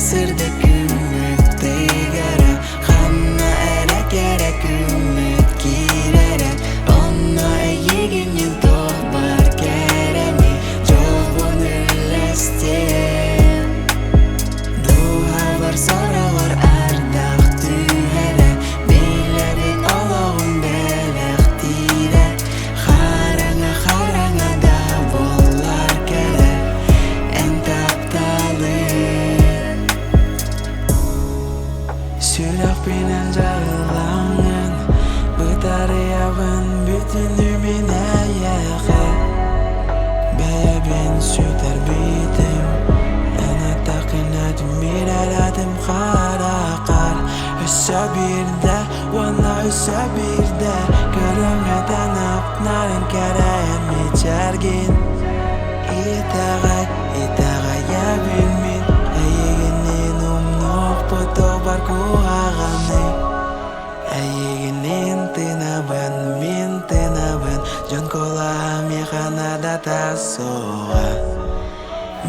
сырдык күммүт тыгара, Ханна эрэ кэрэ күммүт киирэрэ, Онно эйигинньин туох баар кэрэни, Дьолбун үллэстиэм. Дууһабар сороҕор ардах түһэрэ, Билэбин олоҕум бэлэхтиирэ, Хараҥа хараҥа да буоллар кэрэ, Эн тапталын. Сүрэхпинэн дьарылаҥын, Бытарыйабын бүтүннүү эйиэхэ. Бэйэбин сүтэрбитим, Эн эттэххинэ биир хараххар. Өссө биирдэ уонна өссө биирдэ Көрүҥ этэн нарын кэрэйэн мичээргин. Итэҕэй, итэҕэйэбин мин Эйигинниин умнуохпут бар куһаҕаны. Эйигинниин тыынабын, мин тыынабын, Дьон куолаһа миэхэ наадата суоҕа.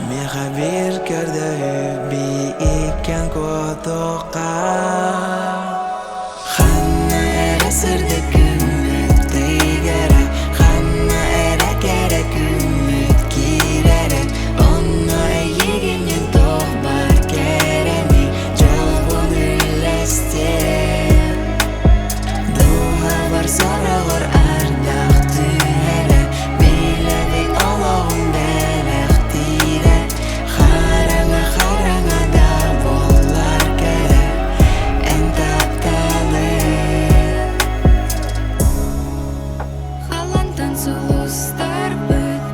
Миэхэ биир көрдөһүү иккиэн куотуохха. Ханна эрэ сырдык күммүт тыгара, Ханна эрэ кэрэ күммүт киирэрэ, Онно эйигинньин туох баар кэрэни, Дьолбун үллэстиэм. Дууһабар сороҕор ардах түһэрэ, Билэбин олоҕум бэлэхтиирэ, Хараҥа хараҥа да буоллар кэрэ, Эн тапталын. Халантан сулустарбыт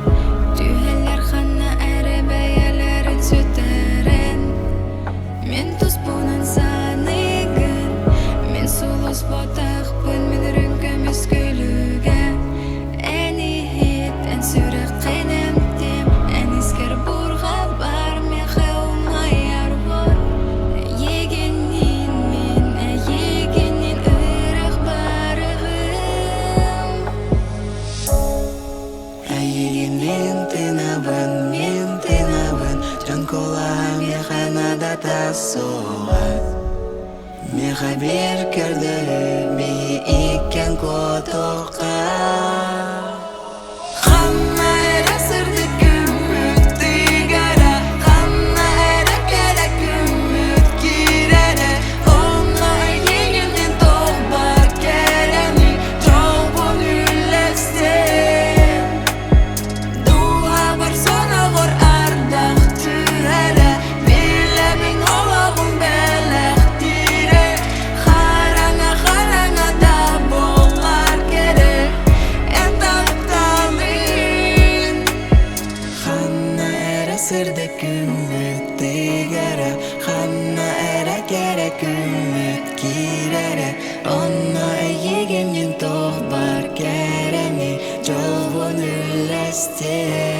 түһэллэр ханна эрэ бэйэлэрин сүтэрэн. Мин туспунан саныыгын, мин сулус ботахпын, мин үрүҥ көмүс күлүгэ. Эн иһит, эн сүрэххин эмтиэм, эн искэр бурҕа бар, миэхэ умайар уот. Эйигинниин мин, эйигинниин ыраах барыһым. Эйигинниин тыынабын, мин тыынабын, Дьон куолаһа миэхэ наадата суоҕа. Миэхэ биир көрдөһүү иккиэн куотуохха. Ханна эрэ сырдык күммүт тыгара, Ханна эрэ кэрэ күммүт киирэрэ, Онно эйигинниин туох баар кэрэни, Дьолбун үллэстиэм. Дууһабар сороҕор ардах түһэрэ, Билэбин олоҕум бэлэхтиирэ, Хараҥа хараҥа да буоллар кэрэ, Эн тапталын. Ханна эрэ сырдык күммүт тыгара, Ханна эрэ кэрэ күммүт киирэрэ, Онно эйигинньин туох баар кэрэни, Дьолбун үллэстиэм.